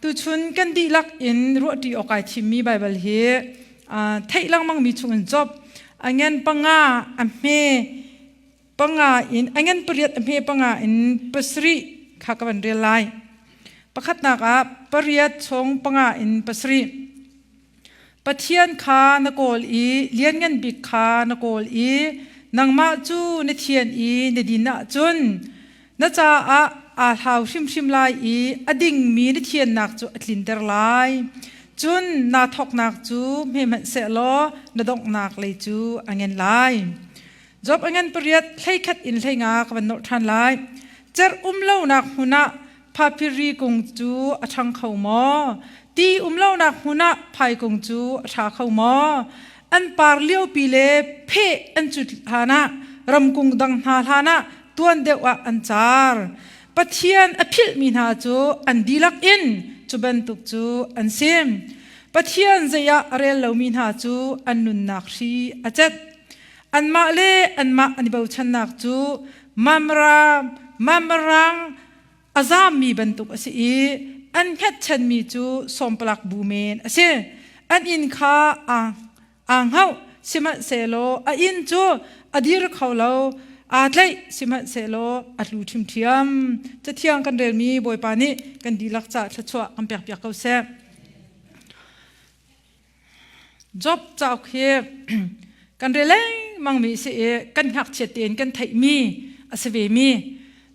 Tuchun kan dihlak in ruahṭi awk ai thimmi Baibal hi theih lengmangmi chungin Job a ngen panga a hme panga in a ngen pariat a hme panga in pasarih kha ka van rel lai. Pakhatnak ah pariat chung panga in pasarih. Pathian kha na kawl i Lianngan Bik kha na kawl i nangmah cu na thian i na din ahcun na caah aa hlau hrimhrim lai i a dingmi na thiannak cu a tlinter lai. Cun naa thawknak cu hme hmanh sehlaw na donghnak lei cu a ngen lai. Job a ngan pariat hleikhat in hleinga ka van nolh ṭhan lai. Cerh um lonak hmun ah phaphiri kung cu a ṭhang kho maw? Ti um lonak hmun ah phaikung cu a ṭha kho maw? An par liopi le pheh an cut hlanah ramkung dang hna hlanah tuan deuh ah an car. Pathian a philhmi hna cu an dihlak in cu bantuk cu an si. Pathian zei ah a rel lomi hna cu an nunnak hri a cet. Anmah le anmah an i bochannak cu mamra mamrang a zaammi bantuk a si i an hngatchanmi cu sawmpalak bu men a si. An inn kha aa aa hngauh sihmanhsehlaw a inn cu a dir kho lo aa tlaih sihmanhsehlaw a tlu ṭhimṭhiam. Cathiang kan relmi Bawipa nih kan dihlak caah thluachuah kan pekpiak ko seh. Job cauk hi kan rel lengmang mi si i kan ngakchiat tein kan theihmi a si ve mi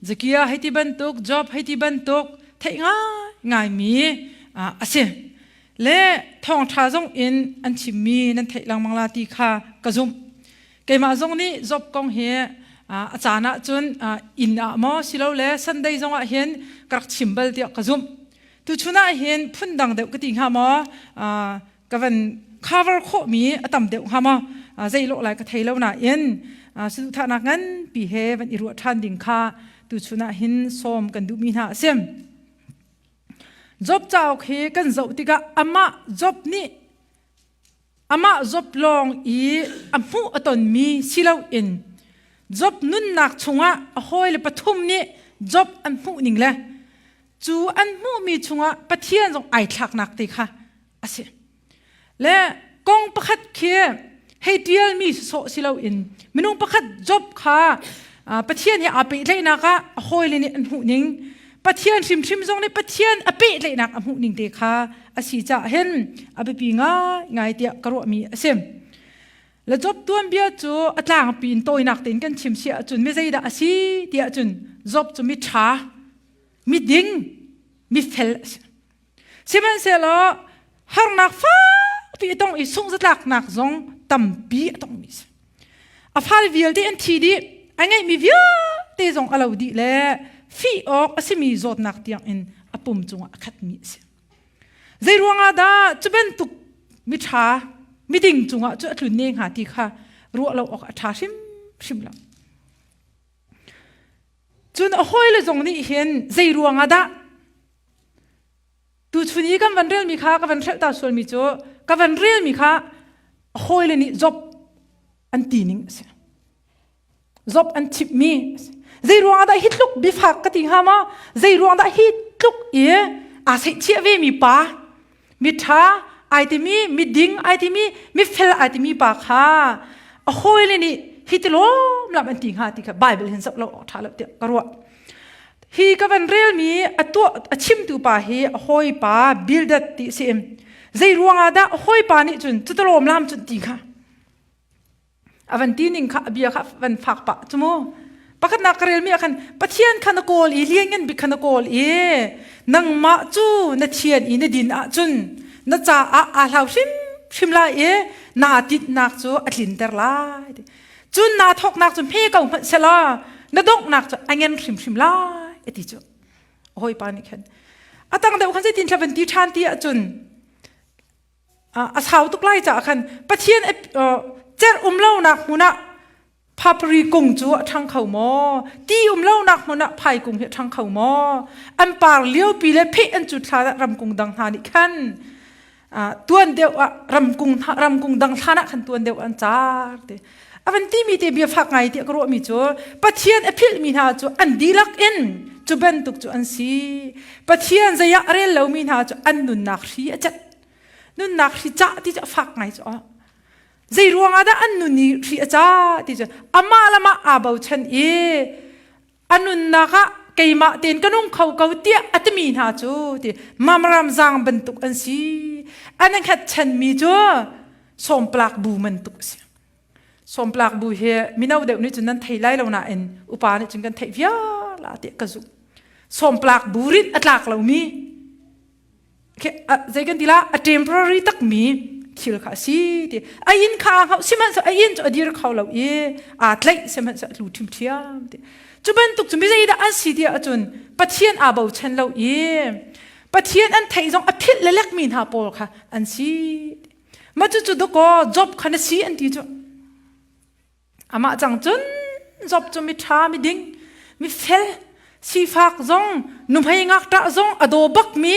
Zakia hei ti bantuk Job hei ti bantuk theih ngai mi a si le thawngṭha zong in an chimmi nan theih lengmang la ti kha ka zumh keimah zong nih Job kong hi a caan ah cun inn ah maw silole Sunday zong ah hin ka rak chim bal tiah ka zumh Tuchun ah hin phundang deuh ka ti hnga maw? Ka van cover khawhmi a tam deuh hnga maw? Zei lawh lai ka thei lo nain saduhthahnak nganpi he van i ruah ṭhan ding kha tuchun ah hin sawm kan duhmi hna a si. Job cauk hi kan zoh tikah amah Job nih amah Job lawng i a hmuh a tonmi si loin Job nunnak chungah a hawile pathum nih Job an hmuh ning le cu an hmuhmi chungah Pathian zong ai thlaknak te kha a si. Le kong pakhat khi hei tialmi sawh si loin minung pakhat Job kha Pathian he aa pehtlaihnak ah a hawile nih an hmuh ning Pathian hrimhrim zong nih Pathian a pehtlaihnak a hmuh ning te kha a si caah hin a biapi ngaingai tiah ka ruahmi a si. Le Job tuanbia cu a tlangpi in tawinak tein kan chim si ahcun mi zeidah a si ti ahcun Job cu mi ṭha miding mifel a si sihmanhsehlaw harnak fakpi a tong i sungzatlaknak zong tampi a tongmi a si a fal vialte an thi dih a ngeihmi vialte zong a lo dih le fih awk a simi zawtnak tiang in a pum cungah a khatmi a si zei ruangah dah cu bantuk miṭha miding cungah cu a tlun ne hnga ti kha ruah lo awk a ṭha hrimhrim lo Cun a hawile zong nih hin zei ruangah dah tuchun i kan van relmi kha ka van hrelh ta sualmi cu ka van relmi kha a hawile nih Job an ti ning a si. Job an chimhmi a si. Zei ruangah dah hi tluk biafak ka ti hnga maw? Zei ruang dah hi tluk i aa seihchiah ve mi pa miṭha ai timi miding ai timi mifel ai timi pa kha a hawile nih hi ti lawmlam an ti hnga ti kha Bible hin zoh lo awk ṭha lo tiah ka ruah hi ka van relmi a tuah a chimtu pa hi a hawipa Bildad ti si zei ruangah dah a hawipa nih cun cuti lam cun ti hnga A van ti ning kha a bia kha van fak pah cu mu. Pakhatnak ka relmi ah khan Pathian kha na kawl i lianngan bik kha na kawl i nangmah cu na thian i na din ahcun na caah aa hlau hrimhrim lai i naa tinhnak cu a tlinter lai. Cun naa thawknak cu hme ko hmanh selaw na donghnak cu a ngen hrimhrim lai a ti cu. A hawipa nih khan a tang deuh khan zeitin thla van ti ṭhan ti ahcun A sau tuk lai caah khan Pathian cerh um lonak hmun ah phapri kung cu a ṭhang kho maw? Ti um lonak hmun ah phai kung hi a ṭhang kho maw? An par liopi le pheh an cut hlan ah ramkung dang hna nih khan tuan deuh ah ramkung ramkung dang hlan ah khan tuan deuh an car ti. A van timi te bia fak ngai tiah ka ruahmi cu Pathian a philhmi hna cu an dihlak in Cu bantuk cu an si. Pathian zei ah a rel lomi hna cu an nunnak hri a cat. Nunnak hri cah ti cu a fak ngai cu. Zei ruangah dah an nun i hri a cah ti cu amah le mah aa bochan i a nunnak ah keimah tein ka nung kho ko tiah a timi hna cu ti mamram zaang bantuk an si. An hngatchanmi cu sawmplak bu bantuk a si. Sawmplak bu hi mino deuh nih cun nan thei lai lo nain upa nih cun kan theih viar la tiah ka zumh. Sawmplak bu rit a tlak lomi zei kan ti la a temporary takmi thil kha a si ti a inn kha aa hngauh sihmanhsehlaw a inn cu a dir kho lo i aa tlaih sihmanhsehlaw a tlu ṭhiamṭhiam ti cu bantuk cu mi zeidah an si ti ahcun Pathian aa bochan lo i Pathian an theih zong a philh lelek mi hna pawl kha an si Mah cucu dawkaw Job kha na si an ti cu. Amah cang cun Job cu mi ṭha mi ding mi fel sifak zong nuhmei ngakṭah zong a daw bak mi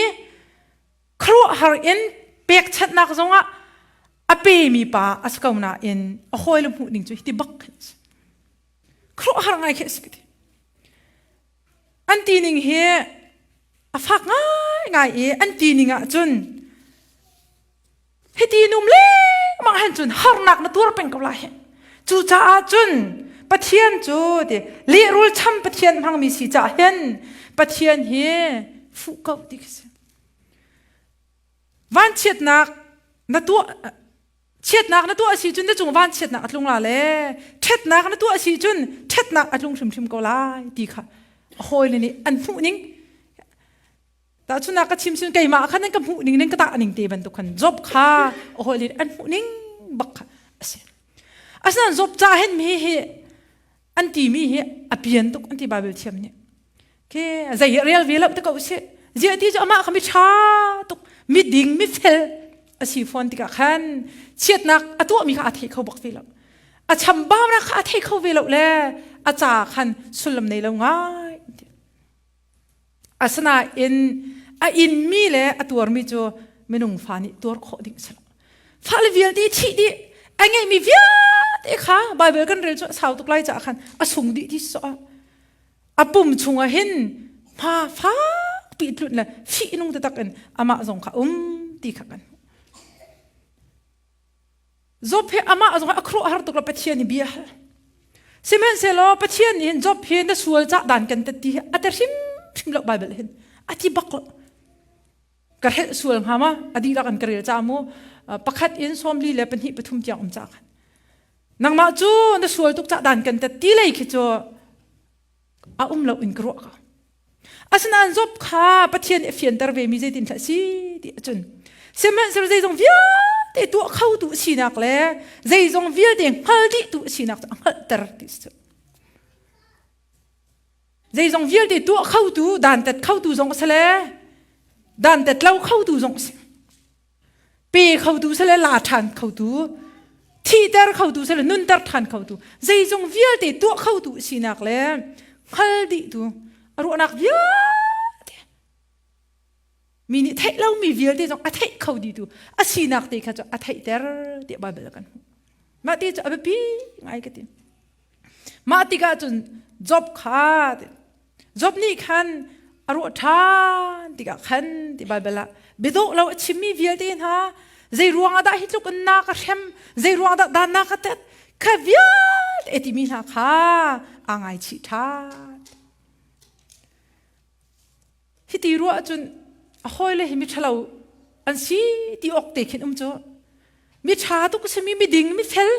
khuaruahhar in pekchanhnak zongah a pemi pa a si ko nain a hawile hmuh ning cu hiti bak khin a si. Khuaruahhar ngai khi a si ka ti. An ti ning hi a fak ngaingai i an ti ning ah cun Hiti num lengmang hen cun harnak na tuar peng ko lai hi. Cucaah cun Pathian cu ti lehrul cham Pathian hmangmi si caah hin Pathian hi fuh ko ti khi si. Vanchiatnak na tuah chiatnak na tuah si cun na cung vanchiatnak a tlung la le ṭhatnak na tuah si cun ṭhatnak a tlung hrimhrim ko lai ti kha a hawile nih an hmuh ning Tahchunhnak ka chim sin keimah khan nan ka hmuh ning nan ka tah ning te bantuk khan Job kha a hawile an hmuh ning bak kha a si. Asinain Job ca hin mi hi an timi hi a pian tuk an ti Bible thiam nih. Ke zei rel ve lo te ko si. Zia ti cu amah kha mi ṭha tuk mi ding mi fel a si fawn tikah khan chiatnak a tuahmi kha a thei kho bak ve lo. A chambaunak kha a thei kho ve lo le a ca khan sullam nei lo ngai. Asinain a inmi le a tuarmi cu minung fa nih tuar khawh ding a si lo. Fale vialte thih dih a ngeihmi vialte kha Baibal kan rel cu a sau tuk lai caah khan a sung dih ti so a pum chungah hin hma fakpi tlunh le fihnung taktak in amah zong kha um ti kha kan hmuh. Job hi amah zong a khuaruahhar tuk lo Pathian i bia hal. Sihmanhsehlaw Pathian nih hin Job hi na sual cah dan kan tat ti hi a ti hrimhrim lo Bible hin a ti bak lo. Ka hrelh sual hnga ma a dihlak in ka rel ca mu pakhat in sawmli le pahnih pathum tiang um ca khan. Nangmah cu na sual tuk cah dan kan tat ti lei khi cu a um lo in ka ruah ko. Asinain Job kha Pathian nih a fianter vemi zeitin hlah si ti ahcun sihmanhsehlaw zeizong vialte tuah khotu sinak le zeizong vialte hngal dihtu sinak cu a hngalhter ti si cu. Zeizong vialte tuah khotu, dantat khotu zong a si le dantat lo khotu zong a si. Pe khotu si le la ṭhan khotu, thihter khotu si le nunter ṭhan khotu, zeizong vialte tuah khotu sinak le hngal dihtu a ruahnak vialte mi nih theih lomi vialte zong a theih kho dihtu a sinak te kha cu a theihter tiah Baibal kan hmuh. Mah ti cu a biapi ngai ka ti. Mah tikah cun Job kha Job nih khan a ruah ṭhan tikah khan ti Baibal ah biadawh lo a chimmi vialte hna zei ruangah dah hi tluk in na ka hrem zei ruangah dah dan na ka tet kha vialte timi hna kha aa ngaichih ṭhan. Hiti ruah ahcun a hawile hi miṭhalo an si ti awk te khin um cu miṭha tuk a simi miding mifel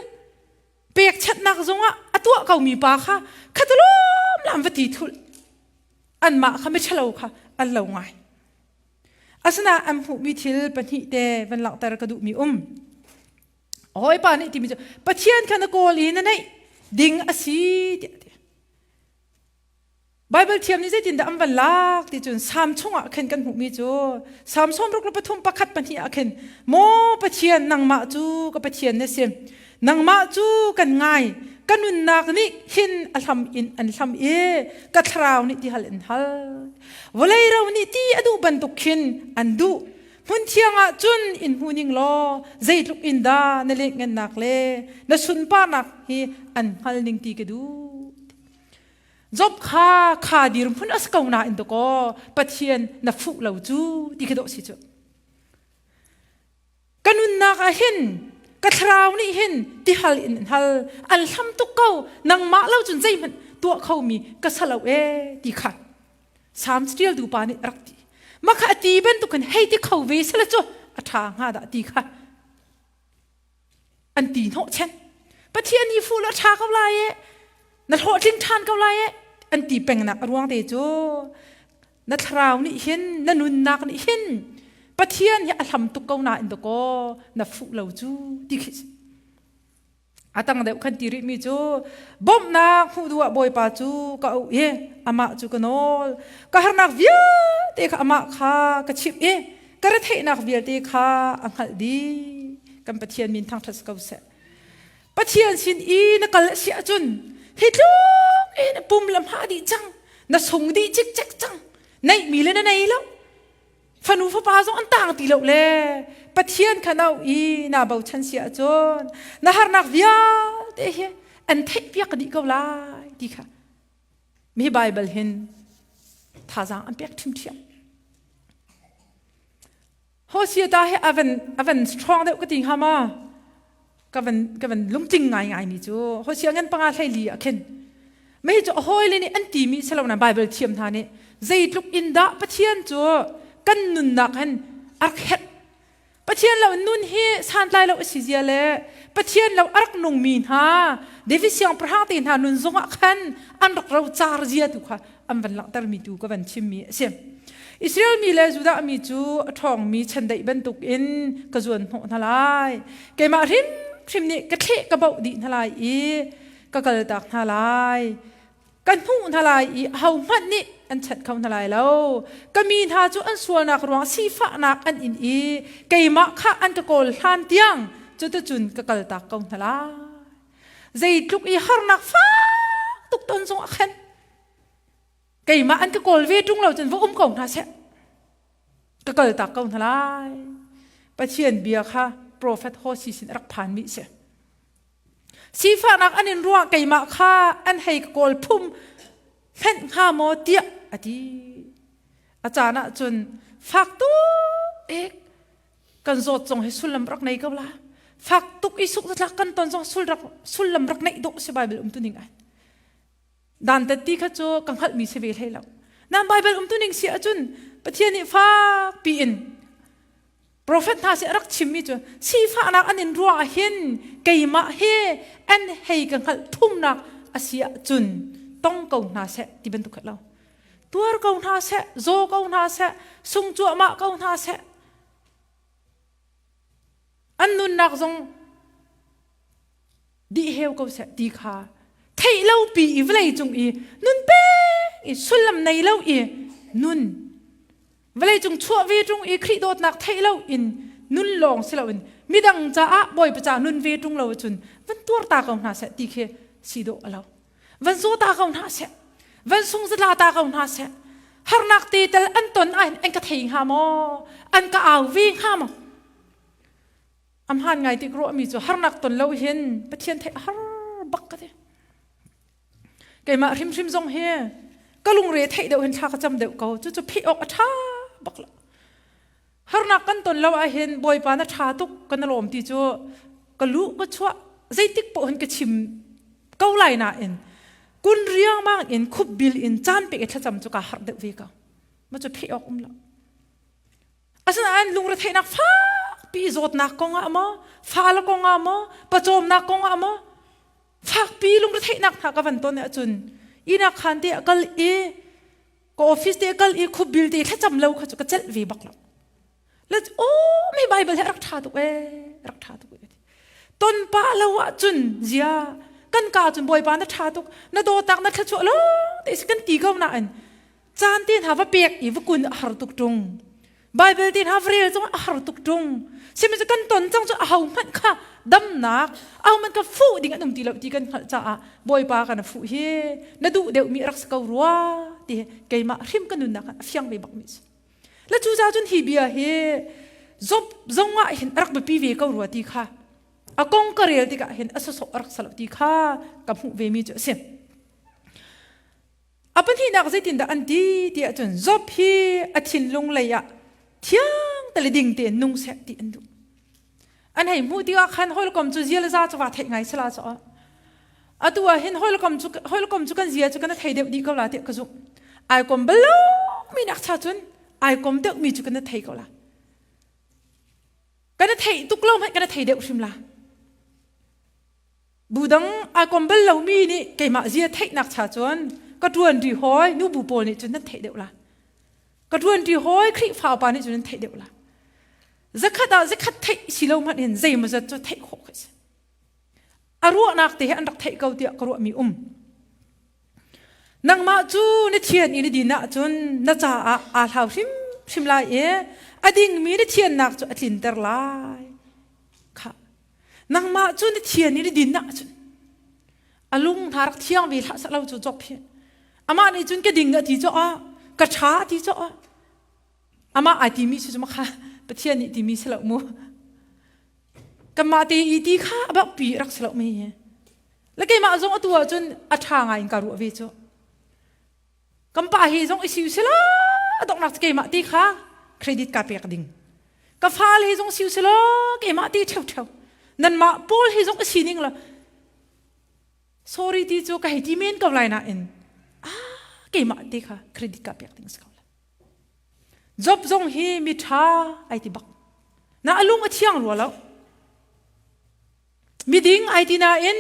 pekchanhnak zongah a tuah komi pa kha khatalawm lam va ti thulh anmah kha miṭhalo kha an lo ngai asinain an hmuhmi thil pahnih te van langhter ka duhmi um hawipa nih timi cu Pathian kha na kawl i na neih ding a si tiah ti Baibal thiam nih zeitindah an van lak ti cun Salm chungah khin kan hmuhmi cu Salm 63 pakhat pahnih ah khin Maw Pathian nangmah cu ka Pathian na si nangmah cu kan ngai ka nunnak nih hin a hlam in an hlam i ka thlarau nih ti hal in hal vawlei ro nih ti a duh bantuk khin an duh hmun thiang ah cun in hmu ning law zeitluk in dah na lehhngennak le na sunparnak hi an hngal ning ti ka duh. Job kha kha dirhmun a si ko nain dakaw Pathian na fuh lo cu ti khi dawh si cu. Ka nunnak ah hin ka thlarau nih hin tihal in an hal an hlam tuk ko nangmah lo cun zeihmanh tuah khomi ka sa lo ee ti kha Salm ṭialtu pa nih a rak ti. Mah kha a ti bantukin hei ti kho ve sela cu a ṭha hnga dah ti kha an ti hnawh chen. Pathian hi fuh la ṭha ko lai e, na hlawhtling ṭhan ko lai e, an ti pengnak a ruang te cu na thlarau nih hin na nunnak nih hin Pathian hi a hlam tuk ko nain dakaw na fuh lo cu ti khi a tang deuh khan ti rihmi cu bawmhnak hmuh duh ah Bawipa cu ka auh i amah cu ka nawl ka harnak vialte kha amah kha ka chimh i ka retheihnak vialte kha a hngalh dih kan Pathian min thangṭhat si ko seh Pathian sin i na kal a si ahcun hi tluk in na pum le hma dih cang na sung dih cikcek cang neihmi le na nei lo fanu fapa zong an tang ti lo le Pathian kha no i naa bochan si ahcun na harnak vialte hi an theihpiak dih ko lai ti kha mi Bible hin thazaang an pek ṭhimṭhiam. Hosea ta hi avan avan strong deuh ka ti hnga ma ka van ka van lungtling ngai ngai mi cu Hosea ngan panga hlei li ah khin mei cu a hawile nih an ti mi selo na Bible thiam hna nih zeitluk in dah Pathian cu kan nunnak hin a rak herh Pathian lo nun hi santlai lo a si zia le Pathian lo a rak nungmi hna David siangpahrang te hna nun zongah khan an rak rocar zia tu kha an van langhtermi tu ka van chimmi a si. Israel mi le Judah mi cu a ṭhawngmi chandeih bantukin ka zuan hnawh hna lai. Keimah hrimhrim nih ka thleh ka boh dih hna lai i ka kaltak hna lai. Ka hnuh hna lai i ahohmanh nih an chanh kho hna lai lo. Ka mi hna cu an sualnak ruang sifahnak an in i keimah kha an ka kawl hlan tiang cuticun ka kaltak ko hna lai. Zeitluk i harnak fak tuk ton zong ah khan keimah an ka kawl ve ṭung lo cun va um ko hna seh ka kaltak ko hna lai Pathian bia kha profet Hosea sin a rak phanmi si sifahnak an in ruah keimah kha an hei ka kawl phum hmenh hnga maw tiah a ti a caan ah cun fak tuk ek kan zawt zong hi sullam rak nei ko la fak tuk i suk zatlak kan ton zong sul rak sullam rak neih dawh si Bible um tu ning ai dantat ti kha cu ka hngalhmi si ve hlei lo nan Bible um tu ning si ahcun Pathian nih fak piin profet hna si a rak chimmi cu sifahnak an in ruah hin keimah he an hei ka hngalh thumnak a si ahcun tong ko hna seh ti bantuk kha lo tuar ko hna seh zaw ko hna seh sung cuahmah ko hna seh an nunnak zong dih heu ko seh ti kha theih lo pi i vawlei cung i nun pek i sullam nei lo i nun vawlei cung chuah ve ṭung i Khrih dawtnak theih lo in nun lawng si loin midang caah Bawipa ca nun ve ṭung lo cun van tuar ta ko hna seh ti khi si dawh a lo van zaw ta ko hna seh van sung zatla ta ko hna seh harnak te tel an ton ah an ka thei hnga maw an ka au ve hnga maw A hmaan ngai tik ruahmi cu harnak ton lo hin Pathian theih a har bak ka ti. Keimah hrimhrim zong hi ka lungre theih deuh hin thla ka cam deuh ko. Cucu phih awk a ṭha bak lo. Harnak kan ton lo ahhin Bawipa na ṭha tuk kan lawm ti cu ka luh ka chuah zeitik paoh hin ka chim ko lai nain kun riangmang in khup bil in caan pek i thlacam cu kaa harh deuh ve ko. Ma cu phih awk um lo. Asinain lungretheihnak fakpi zawtnak kong ah maw, fale kong ah maw, pawcawmnak kong ah maw, fakpi lungretheihnak hna ka van ton ahcun inak khan te a kal i ka office te kal i khupbil te thlacam lo kha cu ka celh ve bak lo. Le oh mi Bible hi rak ṭha tuk ee, rak ṭha tuk ee. Ton pa lo ahcun zia kan ka cun Bawipa na ṭha tuk, na dawtnak na thluachuah lo te si kan ti ko nain caan te hna va pek i va kun a har tuk ṭung Bible te hna va rel zong a har tuk ṭung sihmanhsehlaw kan ton cang cu aho hmanh kha damnak aho hmanh kha fuh ding an um ti lo ti kan hngalh caah Bawipa kan fuh hi na duh deuhmi a rak si ko rua ti keimah hrim ka nunnak ah a fiang ve bak mi si le cu ca cun hi bia hi Job zong ah hin a rak biapi ve ko rua ti kha a kong ka rel tikah hin a sawsawh a rak si lo ti kha ka hmuh ve mi cu a si. A pahnihnak zeitindah an ti ti ahcun Job hi a thinlung lei ah thiang te le ding tein nung seh ti an duh. An hei hmuh tikah khan hawikom cu zia le za cu va theih ngai sala cu atu ah hin hawikom cu hawikom cu kan zia cu kan thei deuh dih ko la tiah ka zumh. Ai kom bal lo mi nak cha cun ai kom deuh mi cu kan thei ko la. Kan theih tuk lo hmanh kan thei deuh hrim la. Bu dang ai kom bal lomi nih keimah zia theihnak cha cun ka ṭuan ṭi hawi nubu pawl nih cun nan theih deuh la. Ka ṭuan ṭi hawi Khrihfa upa nih cun nan theih deuh la. Zakhat ah zakhat theih si lo hmanh in zeimawzat cu theih khawh khi si. A ruahnak te hi an rak theih ko tiah ka ruahmi um. Nangmah cu na thian i na din ahcun na caah aa hlau hrimhrim lai i a dingmi na thiannak cu a tlinter lai. Khah. Nangmah cu na thian i na din ahcun a lung hna rak thiang ve hlah seh lo cu Job hi. Amah nih cun ka ding a ti cu ah, ka ṭha a ti cu ah. Amah ai timi cu cu kha Pathian nih timi si lo mu. Kanmah te i ti kha a bak pi rak si lo mi hi. Le keimah zong atu ahcun a ṭha ngai in ka ruah ve cu. Kan pa hi zong i siu sila donghnak cu keimah ti kha credit ka pek ding. Ka fale hi zong siu sila keimah ti ṭheuṭheu. Nanmah pawl hi zong i sining la sorry ti cu ka hei ti men ko lai nain ah keimah ti kha credit ka pek ding si ko la. Job zong hi mi ṭha ai ti bak. Na a lung a thiang rua lo. Miding ai ti nain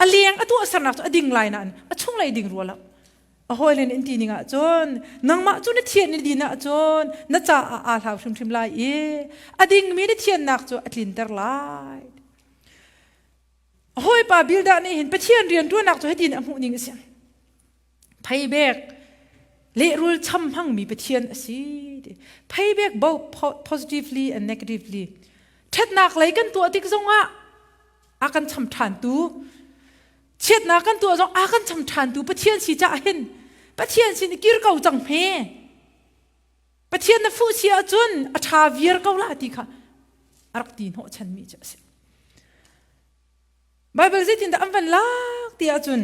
a leng a tuahsernak cu a ding lai nain a chunglei ding rua lo. A hawile nih an ti ning ahcun nangmah cu na thian na din ahcun na caah aa hlau hrimhrim lai i a dingmi na thiannak cu a tlinter lai. A hawipa Bildah nih hin Pathian rianṭuannak cu hitin a hmuh ning a si. Pheibek lehrul cham hmangmi Pathian a si. Pheibek both positively and negatively. Ṭhatnak lei kan tuah tik zongah a kan cham ṭhantu chiatnak kan tuah zong a kan cham ṭhantu Pathian si caah hin Pathian sin i kir ko cang hme. Pathian na fuh si ahcun a ṭha viar ko la ti kha a rak ti hnawh chanmi cu a si. Baibal zeitindah an van lak ti ahcun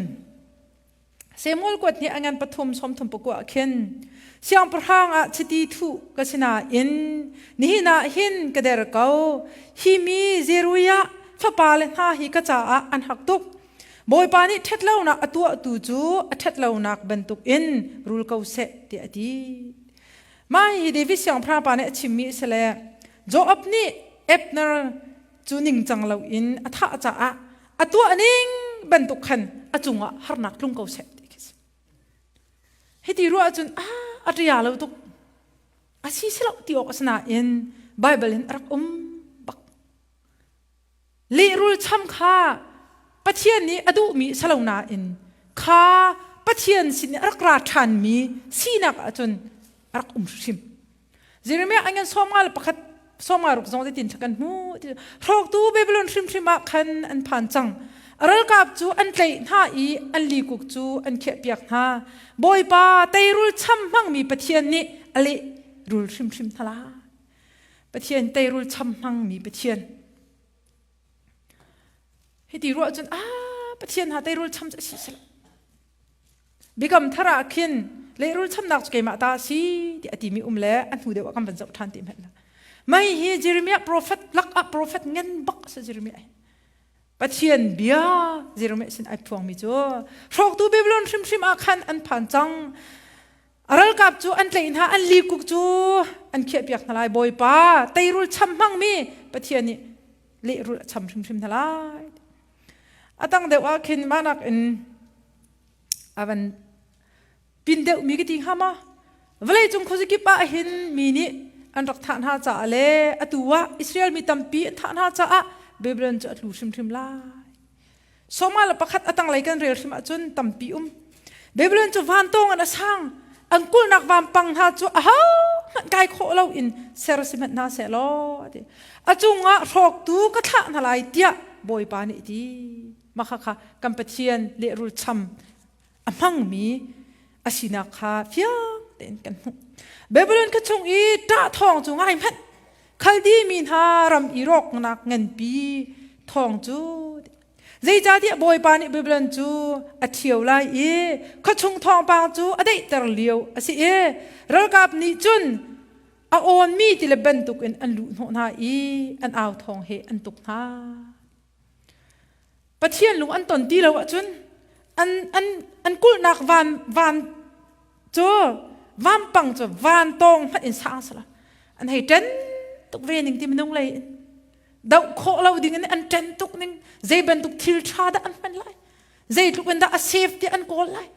Samuel kuat nih a ngan pathum sawmthum pakua ah khin siangpahrang ah chiti thuh ka si nain nihin ah hin ka der ko. Hi mi Zeruiah fapale hna hi ka caah an hak tuk. Bawipa nih ṭhatlonak a tuahtu cu a ṭhatlonak bantukin rul ko seh tiah a ti. Mah hihi David siangpahrang pa nih a chimmi a si le Joab nih Abner cu ningcang loin a thah caah a tuah ning bantuk khan a cungah harnak tlung ko seh ti khi si. Hiti ruah ahcun ah a ṭia lo tuk. A si si lo ti awk a si nain Bible in a rak um bak. Lehrul cham kha Pathian nih a duhmi si lo nain kha Pathian sin i a rak ra ṭhanmi sinak ahcun a rak um hrim. Jeremiah an sawmnga le pakhat sawmnga ruk zong zeitin kan hmu hrawktu Babylon hrimhrim ah khan an phan cang. A ralkap cu an tlaih hna i an likuk cu an khiahpiak hna. Bawipa teirul cham hmangmi Pathian nih a leh rul hrimhrim hna lai. Pathian teirul cham hmangmi Pathian. Hiti ruah cun ah Pathian ha teirul cham cu a si si lo. Biakam thar ah khin lehrul chamnak cu keimah ta a si ti a timi um le a hnu deuh ah kan van zoh ṭhan ti hmanh la. Mei hi Jeremiah prophet lak ah prophet ngan bak a si Jeremiah. Pathian bia Jeremiah sin ai phuangmi cu hrawktu Babylon hrimhrim ah khan an phan cang. A ralkap cu an tlaih hna, an likuk cu an khiahpiak hna lai. Bawipa teirul cham hmangmi Pathian nih lehrul a cham hrimhrim hna lai. A tang deuh ah khin mahnak in a van pin deuhmi ka ti hnga ma? Vawleicung khuazakip ah hin mi nih an rak thah hna caah le atu ah Israel mi tampi an thah hna caah Babylon cu a tlu hrimhrim lai. Sawma le pakhat a tanglei kan rel hrim ahcun tampi um. Babylon cu vantawng in a sang. An kulhnak vampang hna cu aho hmanh kai khawh lo in ser si hmanh hna seh law ti. A cungah hrawktu ka thlah hna lai tiah Bawipa nih ti. Mah kha kan Pathian lehrul cham a hmangmi a sinak kha fiang tein kan hmuh. Babylon khua chung i ṭah thawng cu ngai hmanh. Khaldi mi hna ram i rawknak nganpi thawng cu. Zeicahtiah Bawipa nih Babylon cu a ṭhio lai i khuachung thawngpang cu a daihter lio a si i ralkap nih cun a awnmi tile bantukin an luhhnawh hna i an au thawng he an tuk hna. Pathian lung an ton ti lo ahcun an, an, an kulhnak van, van cu vampang cu van tawng hmanh in sang sala an hei ṭen tuk ve ning ti minung lei in doh khawh lo ding in an ṭen tuk ning zei bantuk thil ṭha dah an hman lai zeitluk in dah a safe ti an kawl lai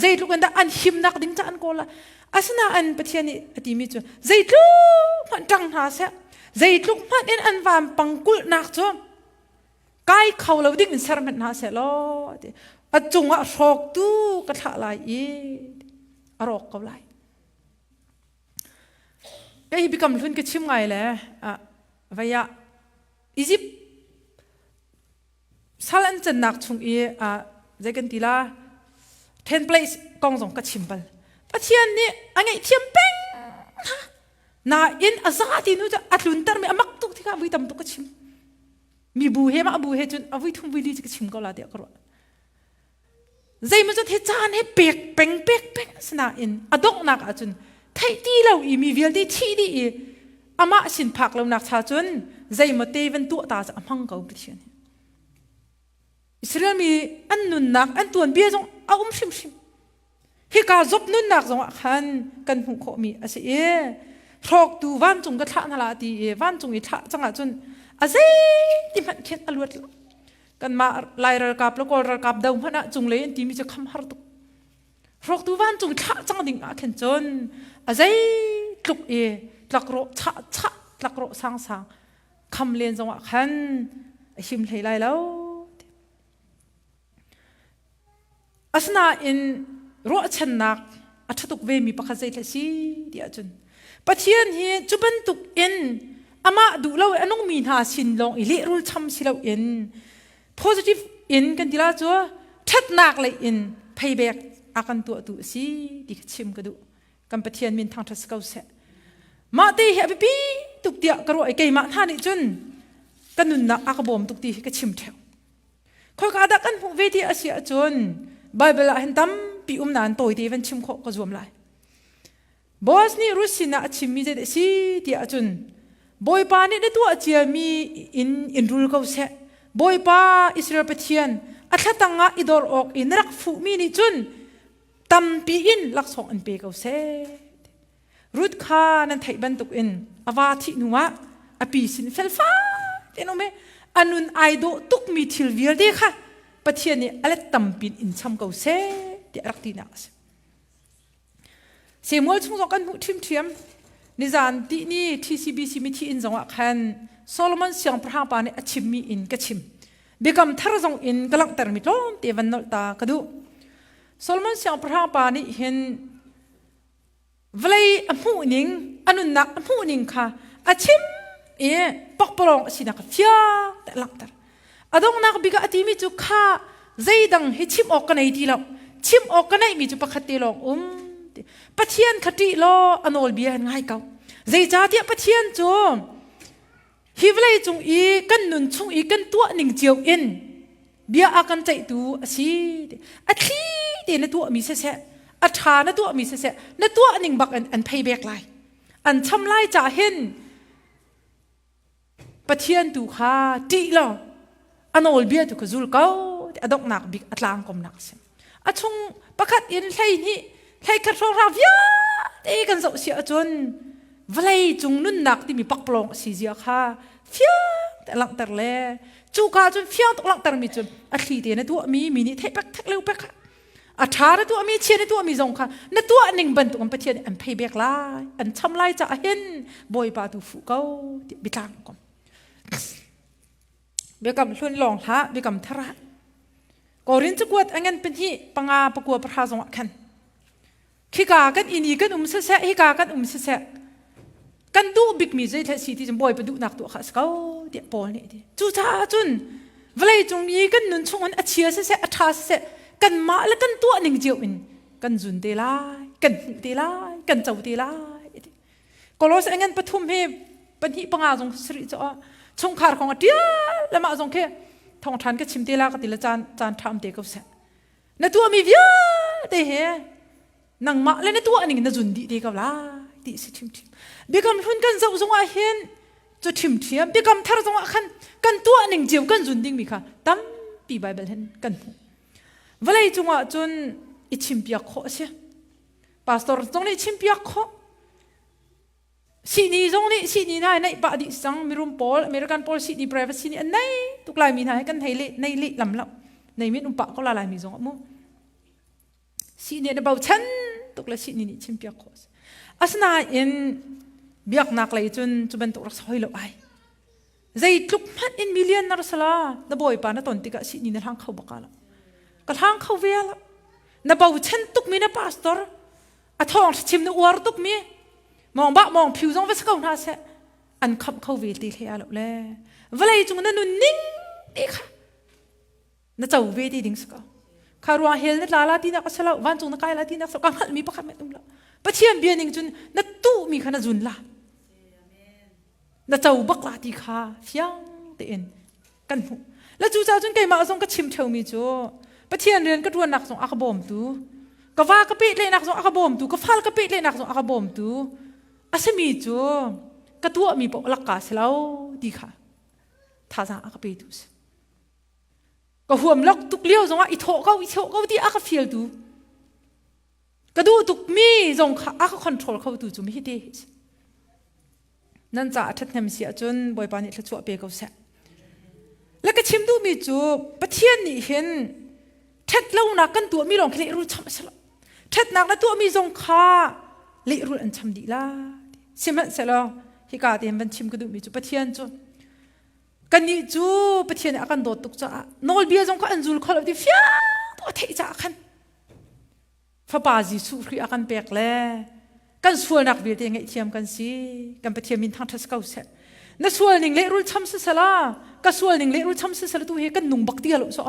zeitluk in dah an himnak ding ca an kawl lai asinain Pathian nih a timi cu zeitluk hmanh ṭang hna seh zeitluk hmanh in an vampang kulhnak cu kai kho lo ding in ser hmanh hna seh law ti a cungah hrawktu ka thlah lai i a rawk ko lai kei hi biakam hlun ka chim ngai le vei ah Egypt sal an cannak chung i zei kan ti la ten place kong zong ka chim bal Pathian nih a ngaihthiam peng nain a za ti nu cu a tlunter mi a mak tuk tikah vui tam tuk ka chim mi bu he mah bu he cun a vui thum vui li cu ka chim ko la tiah ka ruah Zeimaw zat hi caan he pek peng pek peng asinain a donghnak ahcun theih ti lo i mi vialte thih dih i amah sin phak lonak cha cun zeimaw te van tuah ta cu a hmang ko Pathian hi. Israel mi an nunnak an tuanbia zong a um hrimhrim. Hika Job nunnak zongah khan kan hmuh khawhmi a si i hrawktu vancung ka thlah hna la ti i vancung i thlah cang ahcun a zeiti hmanh khin a luat lo. Kanmah Lai ralkap le Kawl ralkap do hmanh ah cunglei an timi cu kham har tuk. Hrawktu vancung thlah cang ding ah khin cun a zeitluk i tlakrawh chah chah tlakrawh sang sang kham len zongah khan a him hlei lai lo. Asinain ruahchannak a ṭha tuk vemi pakhat zeitlai si ti ahcun Pathian hi cu bantuk in amah duh lo i a nungmi hna sin lawng i lehrul cham si loin positive in kan ti la cu ṭhatnak lei in payback a kan tuahtu a si ti kha chim ka duh. Kan Pathian min thangṭhat si ko seh. Mah te hi a biapi tuk tiah ka ruah i keimah hna nih cun ka nunnak a ka bawm tuk ti hi ka chim ṭheo. Khoika dah kan hmuh ve ti a si ahcun Bible ah hin tampi um nain tawite van chim khawh ka zuam lai. Boaz nih Ruth sinah a chimmi zeidah a si ti ahcun Bawipa nih na tuah ciami in in rul ko seh. Bawipa Israel Pathian a thlatang ah i dor awk i na rak fuhmi nih cun tampi in laksawng an pe ko seh. Ruth kha nan theih bantukin a va thih hnuah a pi sin felfai tein um i a nun ai dawh tukmi thil vialte kha Pathian nih a let tampin in cham ko seh tiah a rak tinak a si. Samuel chung zong kan hmuh ṭhiamṭhiam. Nizan tihni TCBC mithi inn zongah khan Solomon siangpahrang pa nih a chimmi in ka chim. Biakam thar zong in ka langhtermi tlawmte van nolh ta ka duh. Solomon siangpahrang pa nih hin vawlei a hmuhning a nunnak a hmuhning kha a chim i pakpalawng a sinak kha fiang te a langhter a donghnak bik ah a timi cu kha zeidang hi chim awk ka nei ti lo chim awk ka neihmi cu pakhat te lawng um pathian kha ṭih law a nawlbia han ngai ko zeicahtiah pathian cu Hi vawlei cung i kan nun chung i kan tuah ning cio in bia a kan ceihtu a si. A thli te na tuahmi siseh, a ṭha na tuahmi siseh, na tuah ning bak in an phei bek lai. An cham lai cah hin Pathian tu kha ṭih law a nawlbia tu kha zul ko a donghnak bik a tlangkomnak a si. A chung pakhat in 12 hlei khat hrawnghrang vialte kan zoh si ahcun vawlei cung nunnak timi pakpalawng a si zia kha fiang te langhter le cuka cun fiang tuk langhtermi cu a thli te na tuahmi mi nih theih pek thek leu pek kha a ṭha na tuahmi chia na tuahmi zong kha na tuah ning bantuk in Pathian nih an phei bek lai an cham lai caah hin Bawipa tu fuh ko ti biatlang kom biakam hlun lawng hlah biakam thar ah Korin cakuat a ngan pahnih panga pakua pahra zongah khan khika kan inn i kan um siseh hika kan um siseh kan duh bikmi zeitlai si ti cun Bawipa duhnak tuah kha a si ko tiah Paul nih a ti cucaah cun vawlei cung i kan nun chungin a chia siseh a ṭha siseh kanmah le kan tuah ning cio in kan zun te lai kan hmuh te lai kan co te lai ti Kolos a ngan pathum hi pahnih panga zong sarih cu chungkhar kong a ṭial le mah zong khi. Thawngṭhan ka chim te la ka ti le caan caan ṭha um te ko seh. Na tuahmi vialte he nangmah le na tuah ning na zun dih te ko lai ti si ṭhimṭhim. Biakam hlun kan zoh zongah hin cu ṭhimṭhiam biakam thar zongah khan kan tuah ning cio kan zun dingmi kha tampi Baibal hin kan hmuh. Vawlei cungah cun i chimpiak khawh a si. Pastor zong nih chimpiak khawh. Sihni zong nih sihni hna hi neih pah dih cang mirum pawl American pawl sihni private sihni an nei tuk laimi hna hi kan hei le nei leh lam lo nei min um pah ko la laimi zong mu sihni na bochan tuk le sihni nih chimpiak khawh a si asinain biaknak lei cun cu bantuk rak soi lo ai zeitluk hmanh in million na sala na bawipa na ton tikah sihni na hlang kho baka lo ka hlang kho ve lo na bochan tuk mi na pastor a thawng chim na uar tuk mi mong ba mong phiu zong va si ko hna seh an khamh kho ve ti hle lo le vawlei cung na nun ning ti kha na co ve ti ding si ko kha ruang hel na tla la ti nak a si lo vancung na kai la ti nak ka hngalh mi pakhat men um lo pathian bia ning cun na tuh mi kha na zun la na co bak la ti kha fiang tein kan hmuh la cu ca cun keimah zong ka chim theumi cu Pathian rian ka ṭuannak zong a ka bawmtu ka va ka pehtlaihnak zong a ka bawmtu ka fal ka pehtlaihnak zong a ka bawmtu a simi cu ka tuahmi paoh lakka si lo ti kha thazaang a ka petu si ka huam lok tuk lio zongah i thawh ko i thawh ko ti a ka fialtu ka duh tukmi zong kha a ka control khotu cu mi hi te hi si Nan ca a ṭhathnem si ahcun Bawipa nih thluachuah pe ko seh. Le ka chim duhmi cu Pathian nih hin ṭhatlonak kan tuahmi lawng khi lehrul cham a si lo. Ṭhatnak na tuahmi zong kha lehrul an cham dih la. Sihmanhsehlaw hika te hin van chim ka duhmi cu Pathian cu kannih cu Pathian nih a kan dawt tuk caah nawlbia zong kha an zul kho lo ti fiang tuk a theih caah khan Fapa Jesuh Khrih a kan pek le kan sualnak vialte ngaihthiam kan si. Kan Pathian min thangṭhat si ko seh. Na sual ning lehrul cham sisela, ka sual ning lehrul cham sisela tu hi kan nung bak ti lo so.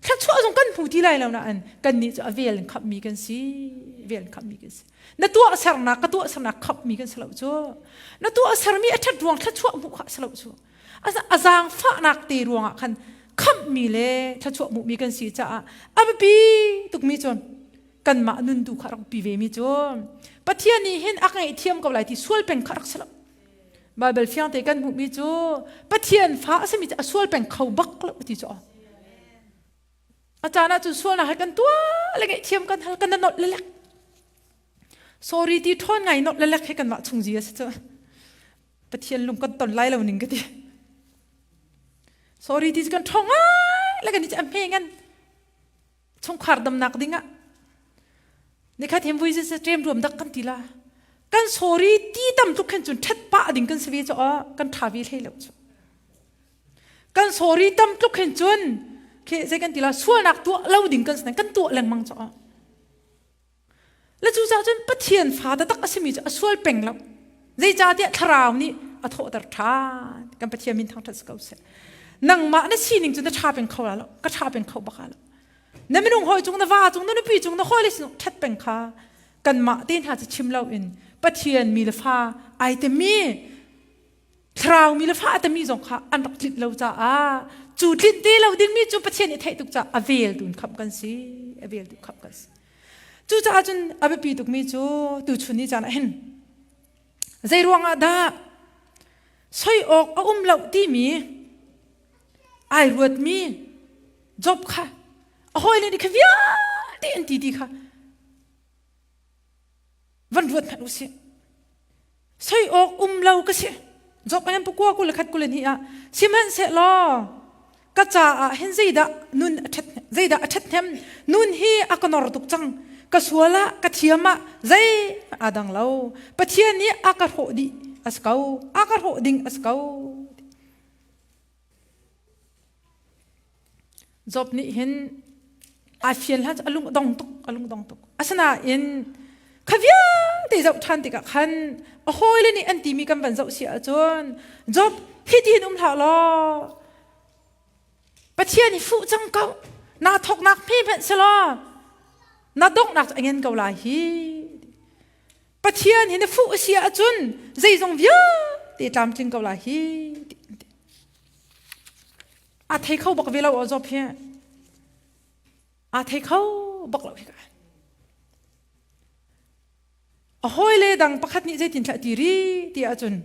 Thluachuah zong kan hmu ti lai lo nain kan nih cu a vel in khamhmi kan si. Vel in khamhmi kan si. Na tuah sernak ka tuah sernak khamhmi kan si lo cu. Na tuah sermi a ṭhat ruang thluachuah hmuh kha si lo cu. A zaangfahnak te ruangah khan khamhmi le thluachuah hmuhmi kan si caah a biapi tukmi cu kanmah nun tu kha rak pi ve mi cu Pathian nih hin a ngaihthiam ko lai ti sual peng kha rak si lo. Baibal fiang te kan hmuhmi cu Pathian fa a simi cu a sual peng kho bak lo ti cu a caan ah cun sualnak he kan tuah le ngaihthiam kan hal kan nolh lelek sorry ti ṭhawn ngai nolh lelek he kanmah chung zi a si cu Pathian lung kan ton lai lo ning ka ti. Sorry ti kan ṭhawng ngai le kan i a hme ngan chungkhar damnak ding ah nikhat hin vui se ṭem ruam dak kan ti la kan sorry ti tam tuk khin cun ṭhet pah ding kan si ve cu kan ṭha ve hlei lo cu kan sorry tam tluk hin cun khi zei kan ti la sualnak tuah lo ding kan si kan tuah lengmang cu Le cucaah cun Pathian fa taktak a simi cu a sual peng lo. Zeicahtiah thlarau nih a thawhter ṭhan. Kan Pathian min thangṭhat si ko seh. Nangmah na sining cu na ṭha peng kho la lo. Ka ṭha peng kho bak lo. Na minung hawi cung, na va cung, na nupi cung, na hawile sin ṭhat peng kha kanmah te hna cu chim loin Pathian mi le fa ai temi thlarau mi le fa tami zong kha an rak tlinh lo caah cu tlinh te lo dingmi cu Pathian nih theih tuk caah a vel tu in khamh kan si a vel tu khamh kan si cucaah cun a biapi tukmi cu tuchun ni caan ah hin zei ruangah dah soi awk a um lo timi ai ruatmi Job kha a hawile nih kha vialte an ti ti kha van ruat hmanh usih soi awk um lo ka si job an pakua kul le khat kul le hnih ah sihmanhsehlaw ka caah hin zeidah nun a ṭhat zeidah a ṭhathnem nun hi a ka nor tuk cang ka sual ah ka thiam ah zei aa dang lo pathian nih a ka hrawh dih a si ko a ka hrawh ding a si ko Job nih hin ai fian hlan cu a lung a dong tuk, a lung dong tuk. Asinain kha vialte zoh ṭhan tikah khan a hawile nih an timi kan van zoh si ahcun Job hitihin um hlah law Pathian hi fuh cang ko naa thawknak hme hmanh selaw na donghnak cu a ngen ko lai hi Pathian hi na fuh a si ahcun zeizong vialte tlamtling ko lai hi. A thei kho bak ve lo aw Job hi. Aa thei kho bak lo hi ka. A hawile dang pakhat nih zeitin thlah ti ri ti ahcun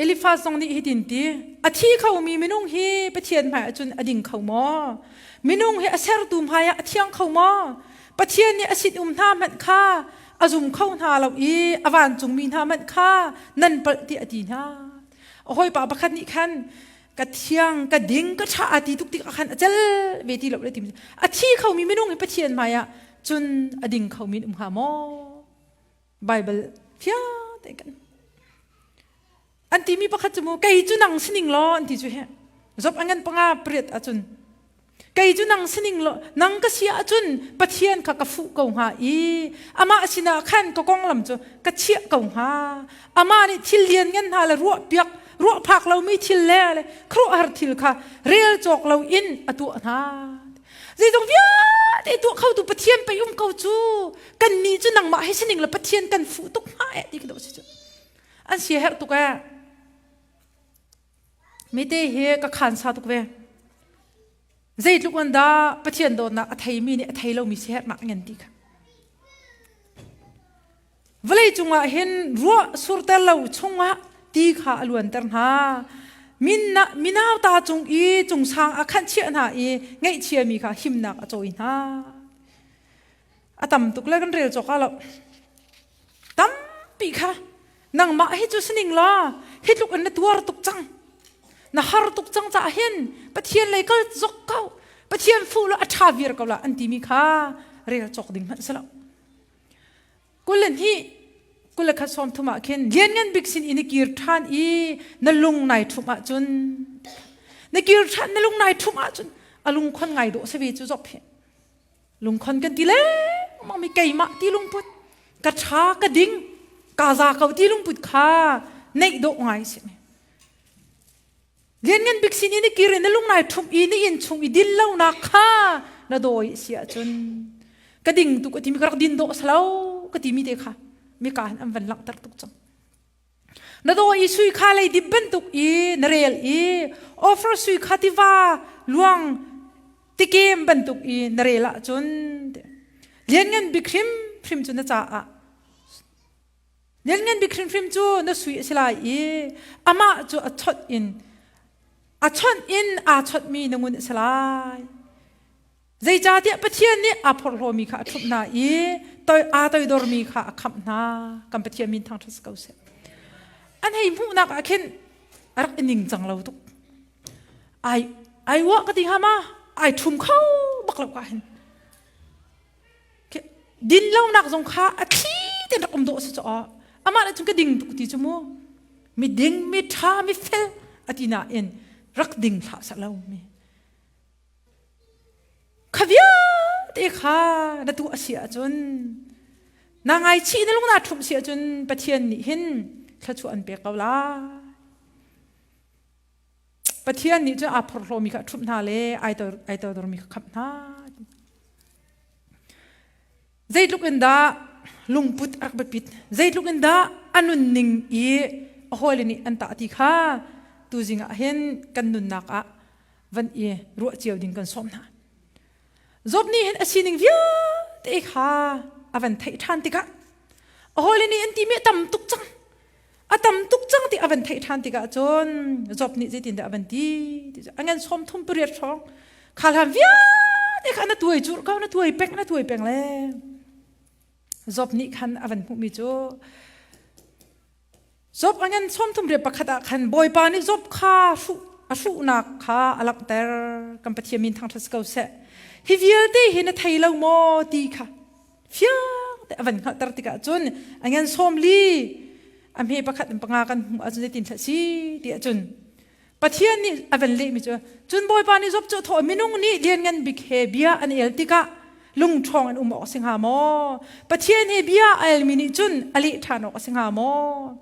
Eliphaz zong nih hitin ti, a thi khomi minung hi Pathian hmai ahcun a ding kho maw? Minung hi a sertu hmai ah a thiang kho maw? Pathian nih a sin-um hna hmanh kha a zum kho hna lo i a vancungmi hna hmanh kha nan palh tiah a ti hna. A hawipa pakhat nih khan ka thiang, ka ding, ka ṭha a ti tuk tikah khan a cel ve ti lo le ti a thi khomi minung hi Pathian hmai ah cun a ding khomi an um hnga maw? Bible fiang tein kan an timi pakhat cu mu kei cu nang sining law an ti cu he job a ngan panga pariat ahcun kei cu nang sining law nang ka si ahcun Pathian kha ka fuh ko hnga i amah sinah khan ka konglam cu ka chiah ko hnga amah nih thil lian ngan hna le ruah piak ruah phak lomi thil le le khuaruahhar thil kha rel cawk lo in a tuah hna zeizong vialte tuah khotu Pathian pei um ko cu kan nih cu nangmah hi sining le Pathian kan fuh tuk hnga eh ti ka si cu an sia herh tuk eh mite hi ka khan sa tuk ve zeitluk an dah Pathian dawtnak a theimi nih a thei lomi si herhnak ngan ti kha Vawlei cungah hin ruah surter lo chungah ti kha a luanter hna. Minauta cung i cungsang a khanh chiah hna i ngaihchiami kha himnak a cawi hna. A tam tuk le kan rel cawk ah lo. Tampi kha nangmah hi cu sining law hi tluk in na tuar tuk cang. Na har tuk cang caah hin Pathian lei kal zok ko. Pathian fuh lo a ṭha viar ko la an timi kha rel cawk ding hmanh si lo. 22 21 30 ah khin lianngan bik sin i na kir ṭhan i na lung nai ṭhumh ahcun na kir ṭhan na lung nai ṭhumh ahcun a lungkhon ngai dawh savi cu zop hi lungkhon kan ti lengmang mi keimah ti lungput ka ṭha ka ding ka za ko ti lungput kha neih dawh ngai si Lianngan bik sin i na kir i na lungnai ṭhumh i na inn chung i din lonak kha na dawi si ahcun ka ding tuk a timi ka rak din dawh salo ka timi te kha mika hin an van langhter tuk cang. Na dawi i sui kha leidip bantuk i na rel i offer sui kha tiva luang tikem bantuk i na rel ahcun lianngan bik hrimhrim cu na caah Lianngan bik hrimhrim cu na sui a si lai i amah cu a chawnh in a chawnh in aa chawnhmi na ngun a si lai. Zeicahtiah Pathian nih aa phorhlawmi kha a ṭhumh hna i toi, aa toidormi kha a khamh hna. Kan Pathian min thangṭhat si ko seh. An hei hmuhnak ah khin a rak i ningcang lo tuk. Ai ai uah ka ti hnga ma? Ai ṭhum kho bak lo ka hin. Din lonak zong kha a thli tein rak um dawh si caw amah le cun ka ding tuk ti cu mu mi ding mi ṭha mi fel a ti nain rak ding hlah seh lo mi kha vialte kha na tuah a si ahcun na ngaichih na lung naa ṭhumh si ahcun Pathian nih hin thluachuah an pek ko lai Pathian nih cun aa phorhlawmi kha a ṭhumh hna le ai tordormi kha khamh hna. Zeitluk in dah lungput a rak biapit, zeitluk in dah a nunning i a hawile nih an tah ti kha tuzing ah hin kan nunnak ah van i ruah cio ding kan sawm hna. Job nih hin a sining vialte kha a van theih ṭhan tikah a hawile nih an timi a tam tuk cang. A tam tuk cang ti a van theih ṭhan tikah cun Job nih zeitindah a van ti ti cu a ngan 38 hrawng kha hlan vialte kha na tuai curh ko na tuai peng na tuai peng le Job nih khan a van hmuhmi cu Job a ngan 31 ah khan Bawipa nih Job kha hruh a hruhnak kha a langhter kan Pathian min thangṭhat si ko seh hi vialte hi na thei lo maw ti kha fiang te a van hngalhter tikah cun a ngan 40 a hme pakhat in panga kan hmuh ahcun zeitin thla si ti ahcun Pathian nih a van lehmi cu cun Bawipa nih Job cu a thawh minung nih lianngan bik he bia an el tikah lungṭhawng an um awk a si hnga maw Pathian he bia a elmi nih cun a leh ṭhan awk a si hnga maw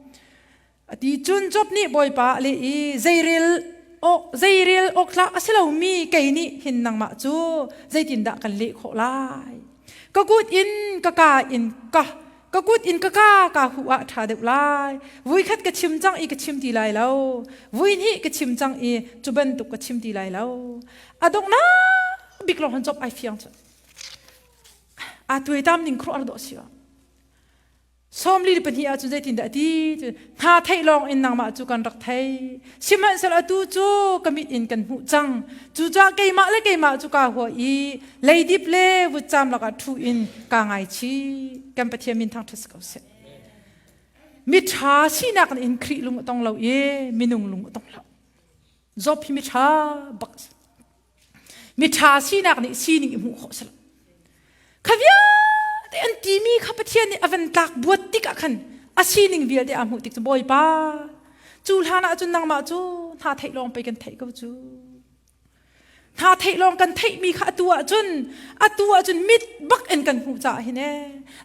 A ti cun Job nih Bawipa a leh i zeirel awk zeirel awk tlak a si lomi kei nih hin nangmah cu zeitindah kan leh khawh lai? Ka kut in ka ka in ka. Ka kut in ka ka ka huh ah ṭha deuh lai. Vuikhat ka chim cang i ka chim ti lai lo. Vui hnih ka chim cang i cu bantuk ka chim ti lai lo. A donghnak bik lawng han cop ai fiang cu. A tuaitam ning khuruah dawh si 42 ahcun zeitindah a ti? Hna theih lawng in nangmah cu kan rak thei. Sihmanhsehlaw atu cu ka mit in kan hmuh cang. Cucaah keimah le keimah cu kaa hua i leidip le vutcam lakah ṭhu in kaa ngaichih. Kan Pathian min thangṭhat si ko seh. Miṭha sinak in Khrih lung a tong lo i minung lung a tong lo. Job hi miṭha bak a si. Miṭha sinak nih sining i hmuh khawh si lo. Kha vialte an timi kha Pathian nih a van tlak buat tikah khan a sining vialte aa hmuh tik cu Bawipa cu hlan ah cun nangmah cu hna theih lawng pei kan theih ko cu. Hna theih lawng kan theihmi kha atu ah cun atu ah cun mit bak in kan hmuh caah hin ee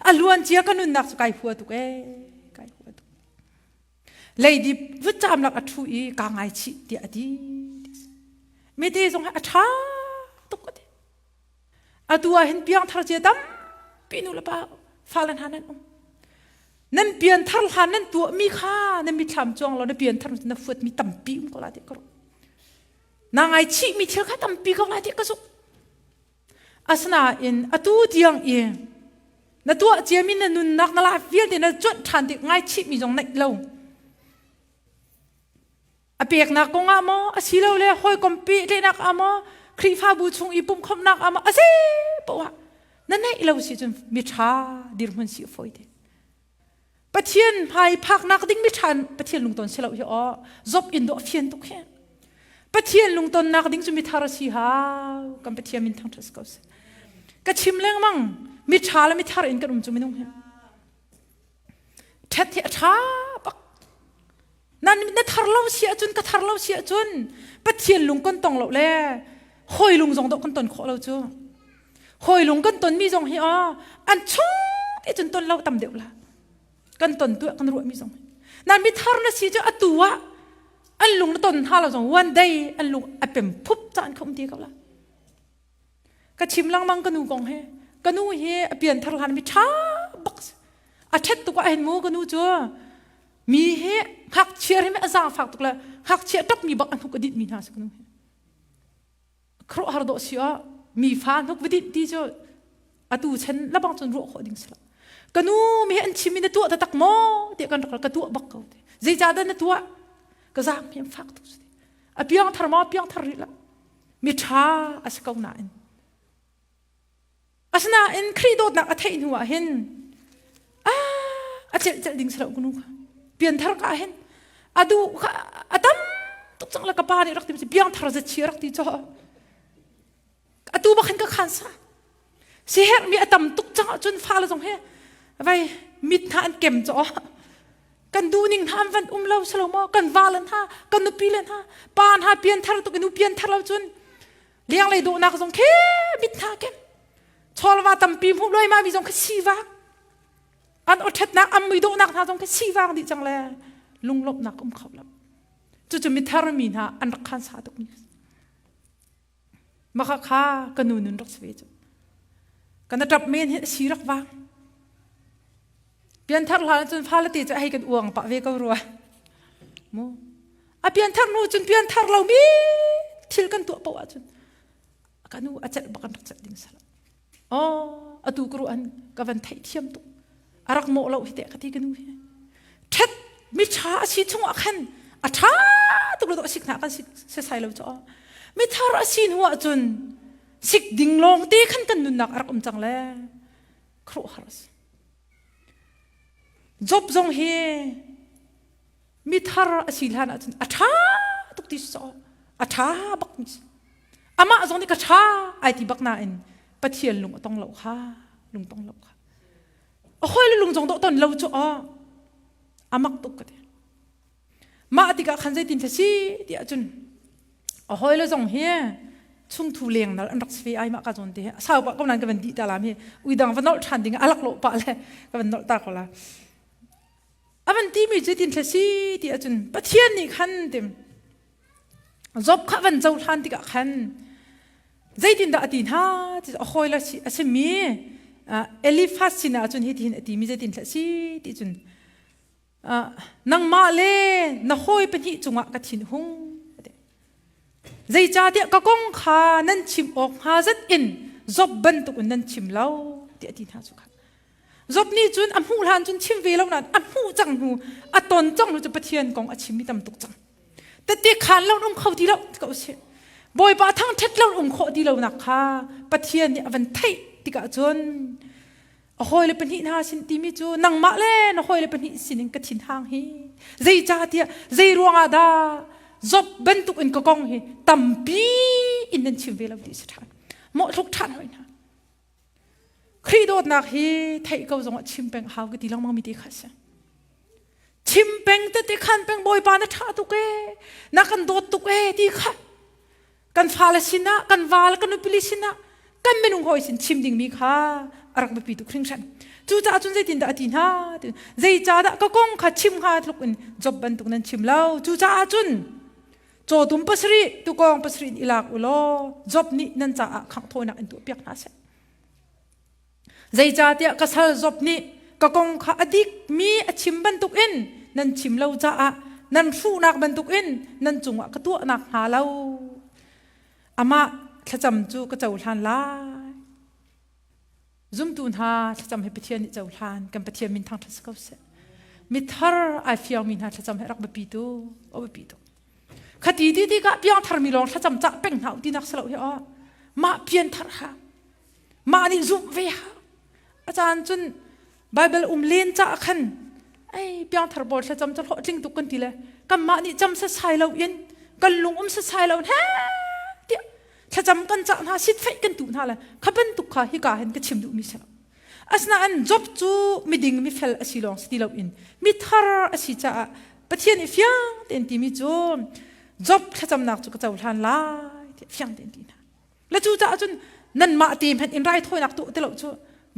a luan cia ka nunnak cu kai hua tuk ee kai hua tuk. Leidip vutcam lak a ṭhu i kaa ngaichih tiah a ti. Mite zong hi a ṭha tuk a ti. Atu ah hin piangthar cia tampi nu le pa fale hna nan um. Nan pianthar hlan nan tuahmi kha nan mitthlam cuang lo na pianthar na fuatmi tampi um ko la ti ka ruah. Na ngaichihmi thil kha tampi ko lai ti ka zumh. Asinain atu tiang i na tuah ciami na nunnak na life vialte na cuanh ṭhan tik ngaichihmi zong neih lo. A peknak kong ah maw asilole hawikom pehtlaihnak ah maw Khrihfabu chung i pumhkhawmhnak ah maw a zei poah na neih lo si cun miṭha dirhmun si a fawi te. Pathian hmai phaknak ding miṭha Pathian lungton si lo hi aw zop in dawh fian tuk hi. Pathian lungtonnak ding cu mithar a si hau. Kan Pathian min thangṭhat si ko seh. Ka chim lengmang miṭha le mithar in kan um cu minung hi. Ṭhat hi a ṭha bak. Na, na thar lo si ahcun ka thar lo si ahcun Pathian lung kan tong lo le hawi lung zong dawh kan ton khawh lo cu. Hawi lung kan ton mi zong hi aw an chung te cun ton lo tam deuh la. Kan ton tu kan ruah mi zong. Na mi thar na si cu atu ah an lung na ton hna lo zong one day an lung a pem phup caan kha um ti ko la. Ka chim lengmang ka nu kong he. Ka nu hi a pian thar hlan mi ṭha bak a ṭhet tuk ah hin mu ka nu cu mi hi ngakchia hi a zaangfak tuk le ngakchia ṭap mi bak a hnuk a dinh mi hna si ka nu hi. Khuaruahhar dawh si ah mi fa hnuk va dinh ti cu atu chan labang cun ruah khawh ding si lo. Ka nu mi an chim mi na tuah taktak maw tiah kan rak ka tuah bak ko ti. Zeicahdah na tuah? Ka zaang hi an fak tuk si. A piang thar maw piang thar rih lo. Miṭha a si ko nain. Asinain Khrih dawtnak a theih hnu ah hin a celh celh ding si lo ka nu kha. Pianthar ka ah hin a duh kha a tam tuk cang le ka pa nih rak ti si piangthar zet rak ti caw. Atu bak hin ka khan sa. Siherhmi a tam tuk cang ahcun fale zong hi vai mit hna an kem caw. Kan duhning hna an van um lo si lo maw? Kan va le hna, kan nupi le hna, pa hna pianthar tuk i nu pianthar lo cun lenglei dawhnak zong khi mit hna kem. Chawlva tampi hmuh luaimai mi zong khi sivang. An awṭhatnak, an mui dawhnak hna zong khi sivang dih cang le lunglawmhnak um kho lo. Cucu mithar mi hna an rak khan sa tuk mi. Maka kha ka nu nun rak si ve cu. Kan ṭap men hi si rak vang. Pianthar hlan cun fale te cu hei kan uang pah ve ko rua. Mu. A pianthar nu cun pianthar lo mi thil kan tuah poah ahcun ka nu a celh bak an rak celh ding sala. Oh, atu ka ruah an ka van theih thiam tuk. A rak mawh lo hi teh ka ti ka nu hi. Ṭhat mi ṭha a si chung ah khan a ṭha tuk lo a sik hna kan sik sesai lo cu. Mi thar a si hnu ah cun sik ding lawng te khan kan nunnak a rak um cang le khuaruahhar a si. Job zong hi mi thar a si hlan ah cun a ṭha tuk ti si a ṭha bak mi si. Amah zong nih ka ṭha ai ti bak nain Pathian lung a tong lo kha lung tong lo kha. A hawi le lung zong dawh ton lo cu aw a mak tuk ka ti. Mah tikah khan zeitin thla si ti ahcun a hawi le zong hi chungthu leng nal an rak si ve ai mah ka zawn te hi sau pah ko nan ka van dih ta lam hi uidang va nolh ṭhan ding a lak lo pah le ka van nolh ta ko la. A van timi cu tin thla si ti ahcun Pathian nih khan tim Job kha van cohlan tikah khan zeitindah a ti hna ti a hawi le a simi. Eliphaz sinah cun hitihin a timi zeitin thlah si ti cun nangmah le na hawi pahnih cungah ka thin hung zeicahtiah ka kong kha nan chim awk hnga zat in Job bantuk in nan chim lo tiah a ti hna cu kha Job nih cun a hmuh hlan cun chim ve lo nain a hmuh cang hnu a ton cang hnu cu Pathian kong a chim mi tam tuk cang tete khan lo um kho ti lo ko si Bawipa thangṭhat lo um khawh ti lo nak kha Pathian nih a van theih tikah cun a hawile pahnih hna sin timi cu nangmah le na hawile pahnih sinin ka thin hang hi zeicahtiah zei ruangah dah Job bantuk in ka kong hi tampi in nan chim ve lo ti si ṭhan mawhthluk ṭhan hoi hna Khrih dawtnak hi theih ko zongah chim peng hau ka ti lengmang mi te kha si chim peng tete khan peng bawipa na ṭha tuk e na kan dawt tuk e ti kha kan fale sinah kan val kan nupili sinah kan minung hawi sin chim dingmi kha a rak biapi tuk hringhran cucaah cun zeitindah a ti hna zeicahdah ka kong kha chim hnga tluk in job bantuk nan chim lo cucaah cun cawtum pasarih tukawng pasarih in i lak u law job nih nan caah khangh thawinak in tuahpiak hna seh Zeicahtiah ka sal Job nih ka kong kha a dikmi a chim bantukin nan chim lo caah nan hruhnak bantukin nan cungah ka tuah nakhnga lo amah thlacam cu ka cohlan lai. Zumtu hna thlacam hi Pathian nih cohlan kan Pathian min thangṭhat si ko seh. Mithar ai fiangmi hna thlacam hi rak biapi tu, a biapi tuk. Khati ti tikah piangthar mi lawng thlacam cah peng hna u tinak si lo hi aw. Mah pianthar ha Mah nih zumh ve ha. A caan cun Bible um len caah khan ei piangthar pawl thlacam cu hlawhtling tuk kan ti le kanmah nih cam sasai lo in kan lung um sasai lo in he tiah thlacam kan cah hna sitfeih kan tuh hna le kha bantuk kha hika hin ka chim duhmi si lo. Asinain Job cu miding mifel a si lawng si ti lo in mithar a si caah Pathian i fiang tein timi cu Job thlacamnak cu ka cohlan lai tiah fiang tein ti hna. Le cu caah cun nanmah te hmanh in raithawinak tuah ti lo cu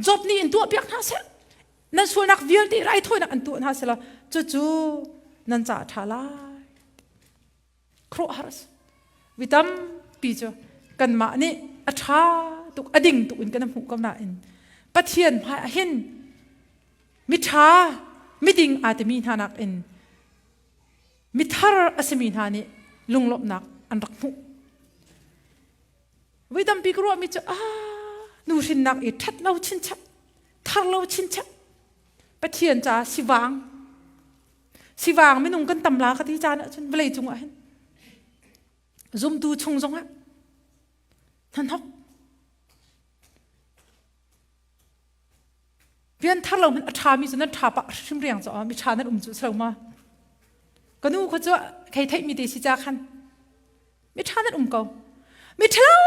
Job nih in tuahpiak hna seh. Nan sualnak vialte raithawinak an tuah hna seh law cucu nan caah ṭha lai. Khuaruahhar a si. Vi tampi cu kanmah nih a ṭha tuk a ding tuk in kan hmuh ko nain Pathian hmai ah hin miṭha miding aa timi hna nakin mithar a simi hna nih lunglawmhnak an rak hmuh. Voi tampi ka ruahmi cu ah nu hrinnak i ṭhat lo chinchap, thar lo chinchap, Pathian caah sivang, sivang minung kan tam la ka ti caan ahcun vawlei cung ah hin zumtu chung zongah hnahnok Rian thar lo hmanh a ṭhami cu nan ṭha pah hrim riang caw mi ṭha nan um cu si lo ma? Ka nu kha cu khei theihmi te si ca khan mi ṭha nan um ko. Mi ṭhalo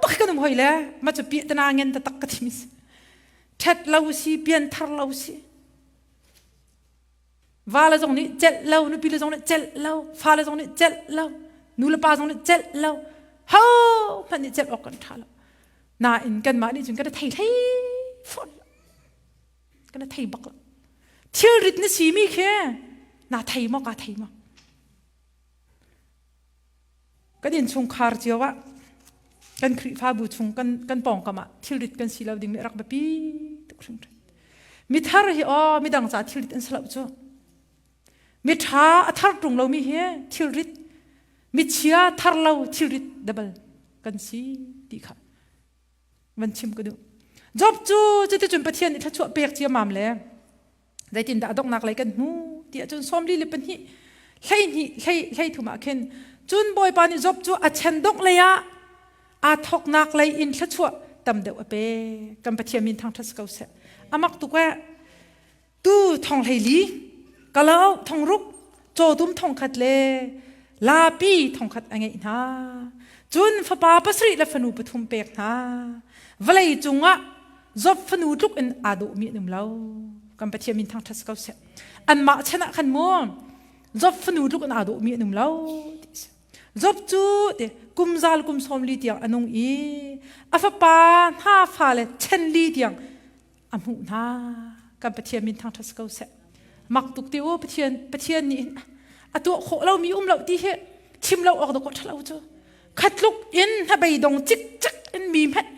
bak kan um hoi le ma cu piah tana ngen taktak ka thimi si. Ṭhat lo si, pian thar lo si. Va le zong nih celh lo, nupi le zong nih celh lo, fa le zong nih celh lo, nu le pa zong nih celh lo. Ho hmanh nih celh awk kan ṭha lo. Nain kanmah nih cun kan thei hlei fawn lo. Kan thei bak lo. Thilrit na simi khi na thei maw ka thei maw? Kan innchungkhar cio ah kan Khrihfabu chung kan kan pawngkam ah thilrit kan si lo ding nih rak biapi tuk hringhran. Mithar hi aw midang ca thilrit an si lo cu. Miṭha a thar ṭung lomi hi thilrit michia thar lo thilrit dabal kan si ti kha van chim ka duh. Job cu cuticun Pathian nih thluachuah pek ciammam le zeitindah a donghnak lei kan hmu ti ahcun sawmli le pahnih 12 hlei hlei thum ah khin cun Bawipa nih Job cu a chen dongh lei ah aa thawknak lei in thluachuah tam deuh a pek kan Pathian min thangṭhat si ko seh amak tuk eh Tu thong 14, kalauk thong ruk, cawtum thong khat le lapi thong khat a ngeih hna. Cun fapa pasarih le fanu pathum pek hna. Vawlei cungah Job fanu tluk in aa dawhmi an um lo. Kan Pathian min thangṭhat si ko seh. Anmah chan ah khan mu Job fanu tluk in aa dawhmi an um lo. Job cu te kum zal kum sawm li tiang a nung i a fapa hna fale chen li tiang a hmuh hna kan Pathian min thangṭhat si ko seh mak tuk ti u Pathian Pathian nih a tuah khawh lomi um lo ti hi chim lo awk dawk ṭha lo cu khatluk in hnabei dong cikcek in mi hmanh.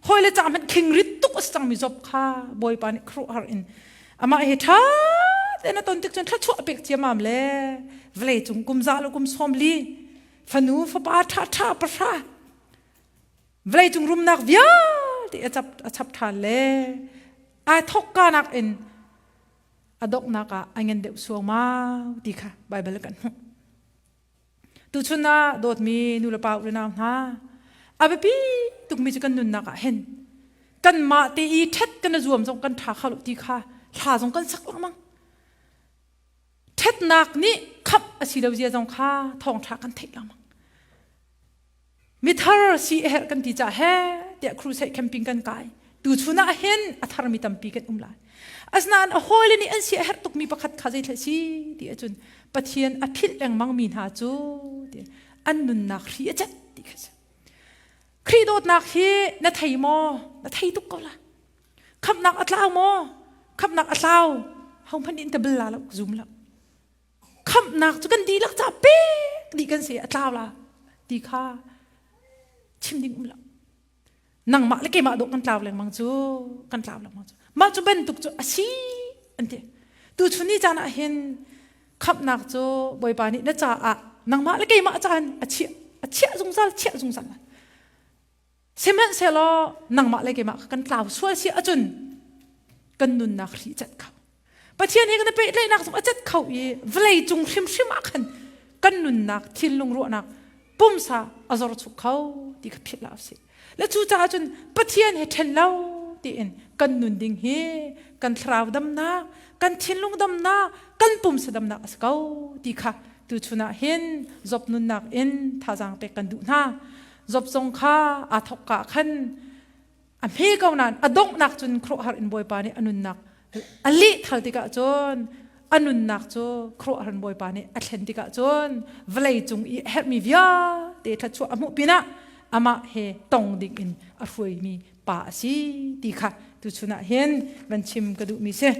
Hawi le ca hmanh khingrit tuk a si cangmi Job kha Bawipa nih khuaruahhar in amah he ṭha tein a ton tik cun thluachuah a pek ciammam le vawlei cung kum za le kum sawm li fanu fapa ṭhaṭha pahra vawlei cung rumnak vialte a chap a chap ṭhan le ai thawk kanak in a donghnak ah a ngan deuh suangmau ti kha Baibal kan hmuh. Tuchun ah dawtmi nulepa u le nau hna, a biapi tukmi cu kan nunnak ah hin kanmah te i ṭhet kan i zuam zong kan ṭha kho lo ti kha hla zong kan sak lengmang. Ṭhetnak nih khamh a si lo zia zong kha thawngṭha kan theih lengmang. Mithar si a herh kan ti cah he tiah crusade camping kan kai. Tuchun ah hin a tharmi tampi kan um lai. Asinain a hawile nih an si a herh tukmi pakhat kha zeithla si ti ahcun Pathian a philh lengmang mi hna cu ti an nunnak hri a cat ti kha si. Khrih dawtnak hi na thei maw? Na thei tuk ko la. Khamhnak a tlau maw? Khamhnak a tlau. Ho hmanh in ta bel la lo, zum lo. Khamhnak cu kan dihlak ca pek dih kan si a tlau la ti kha chim ding um lo. Nangmah le keimah dawh kan tlau lengmang cu kan tlau lengmang cu mah cu bantuk cu a si an ti. Tuchun ni caan ah hin khamhnak cu Bawipa nih na caah nangmah le keimah caan a chiah a chiah zungzal chiah zungzal. Sihmanhsehlaw nangmah le keimah kan tlau sual si ahcun kan nunnak hri cat kho. Pathian he kan i pehtlaihnak zong a cat kho i vawlei cung hrimhrim ah khan kan nunnak thinlung ruahnak pumsa a zor chuk kho ti kha philh hlah usih. Le cucaah cun Pathian he ṭhen lo tiin kan nun ding hi kan thlarau damnak, kan thinlung damnak, kan pumsa damnak a si ko ti kha tuchun ah hin Job nunnak in thazaang pek kan duh hna. Job zong kha aa thawk ka khan a hme ko nain a donghnak cun khuaruahhar in Bawipa nih a nunnak a leh thal tikah cun a nunnak cu khuaruahhar in Bawipa nih a thlen tikah cun vawlei cung i a herhmi vialte thluachuah a hmuh pinah amah he tong ding in a hruaimi pa a si ti kha tuchun ah hin van chim ka duhmi si.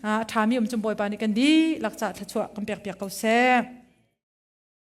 A ṭhami um cun Bawipa nih kan dihlak caah thluachuah kan pekpiak ko seh.